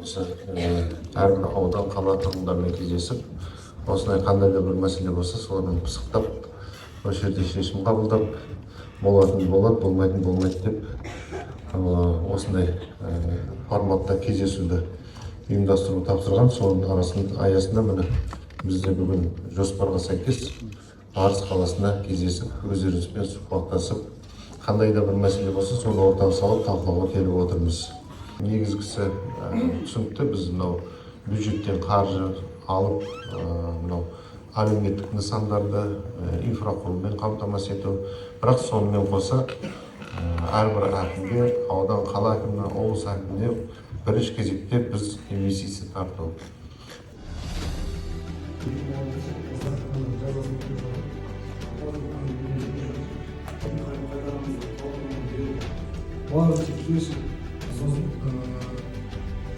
Осы әрбір аудан, қала тұрғындарымен кездесіп, осындай қандай да бір мәселе болса, солармен пысықтап, осы жерде шешім қабылдап, болатын болады, болмайтын болмайды деп, осындай форматта кездесуді ұйымдастыру тапсырған. Соның арасында, аясында, міне, бізде бүгін жоспарға сәйкес Арыс қаласында кездесіп, өздеріңізбен сұхбаттасып, қандай да бір мәселе болса, соны ортаға салып, талқылауға келіп отырмыз. Негізгісі түсінікті: біз мынау бюджеттен қаржы алып, мынау әлеуметтік нысандарды инфрақұрылыммен қамтамасыз ету, бірақ сонымен қоса әрбір әкімге, аудан, қала әкіміне, облыс әкіміне бірінші кезекте біз инвестиция тарту. 2016 жазасын өтеп жатыр. Қазіргі таңда қайтарамыз, барлық жүйесі.